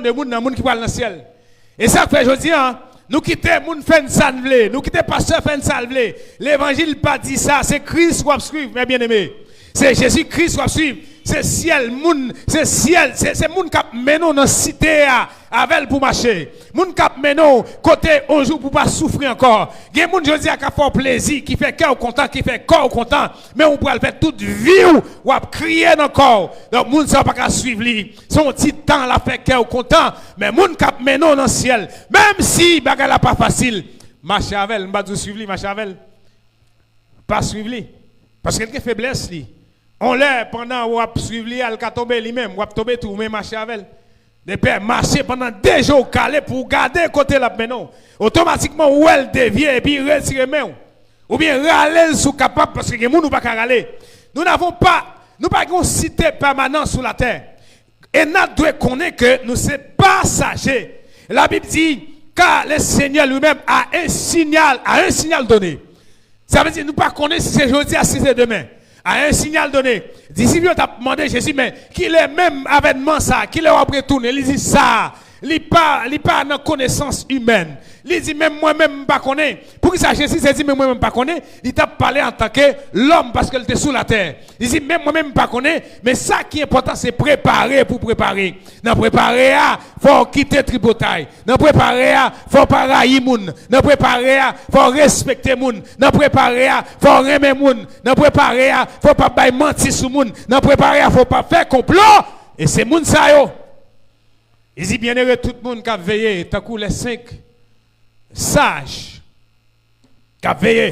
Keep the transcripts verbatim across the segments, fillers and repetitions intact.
de moun nan moun ki pral nan syèl. E sa k fè jodi a, nou kite moun fè n sa n vle, nou kite pastè fè n sa l vle. Levanjil pa di sa, se Kris w ap swiv, mè byeneme. Se Jezi Kris w ap swiv. Se syèl moun, se syèl, se, se moun k ap mennen w nan site a avè l pou mache. Moun k ap mennen w kote yon jou pou pa soufri ankò. Gen moun jodi a k ap fè w plezi, ki fè kè w kontan, ki fè kò w kontan, men ou pral fè tout vi w, w ap kriye nan kò w. Donk, moun sa yo pa ka swiv li. Se yon ti tan l ap fè kè w kontan, men moun k ap mennen w nan syèl, menm si bagay la pa fasil, mache avè l. M pa di w swiv li, mache avè l. Pa swiv li. Paske l gen feblès li. On lè, pandan w ap swiv li a, l ka tonbe li menm, w ap tonbe tou, men mache avè l. Depè, mache pandan de je w kale pou w gade kote l ap mennen w. Otomatikman, ou wè l devye epi retire men w. Oubyen rale l si w kapab, paske gen moun ou pa ka rale. Nous n'avons pas, nou pa gen yon site pèmanan sou latè. E n a dwe konnen ke nou se pasaje. La Bible dit, car le Seigneur lui-même a un signal, a un signal donné. Sa vle di nou pa konnen si se jodi a, si se demen. A un signal donné. Disip yo t ap mande Jezi, men kilè menm avènman sa, kilè w ap retounen? Li di sa, li pa, li pa nan konesans imèn. Li di, menm mwen menm m pa konnen. Poukisa Jezi te di, menm mwen menm m pa konnen? Li t ap pale antanke lòm, paske l te sou latè. Li di, menm mwen menm m pa konnen, men sa ki enpòtan, se prepare pou prepare. Nan prepare a, fò w kite tripotay. Nan prepare a, fò w pa rayi moun. Nan prepare a, fò w respekte moun. Nan prepare a, fò w renmen moun. Nan prepare a, fò w pa bay manti sou moun. Nan prepare a, fò w pa fè konplo. E se moun sa yo. Li di, byenere tout moun k ap veye, tankou les cinq sages k ap veye.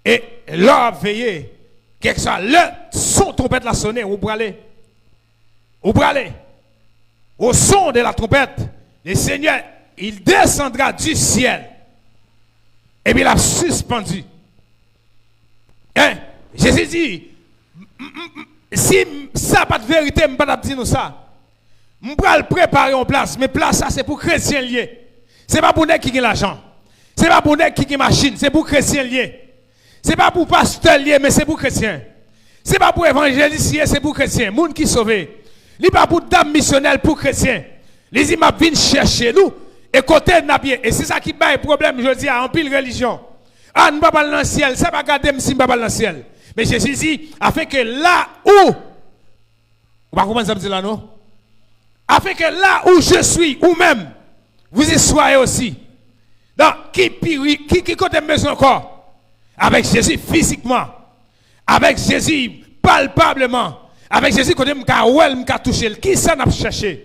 E lè w ap veye, kèlkeswa lè son twonpèt la sonnen, ou prale. Ou prale. Au son de la trompette, le Seigneur, il descendra du ciel. Epi l ap sispann. Hein? Jezi di, m, m, m, si sa pa t verite, m pa t ap di nou sa. M pral prepare yon plas, men plas sa se pou kretyen l ye. Se pa pou nèg ki gen lajan. Se pa pou nèg ki gen machin, se pou kretyen l ye. Se pa pou pastè l ye, men se pou kretyen. Se pa pou evanjelis li ye, se pou kretyen. Moun ki sove. Li pa pou dam misyonè, l pou kretyen. Li di, m ap vin chèche nou, e kote n ap ye. E se sa ki bay pwoblèm jodi a, anpil relijyon. A, nou pa pral nan syèl, sa pa gade m si m pa pral nan syèl. Men Jezi di, afin que là où, ou pa konprann sa m di la, non? Afin que là où je suis, ou même, vous y soyez aussi. Donk, ki pi, ki, ki kote m bezwen ankò? Avèk Jezi fizikman. Avèk Jezi palpableman. Avèk Jezi kote m ka wè l, m ka touche l. Kisa n ap chèche?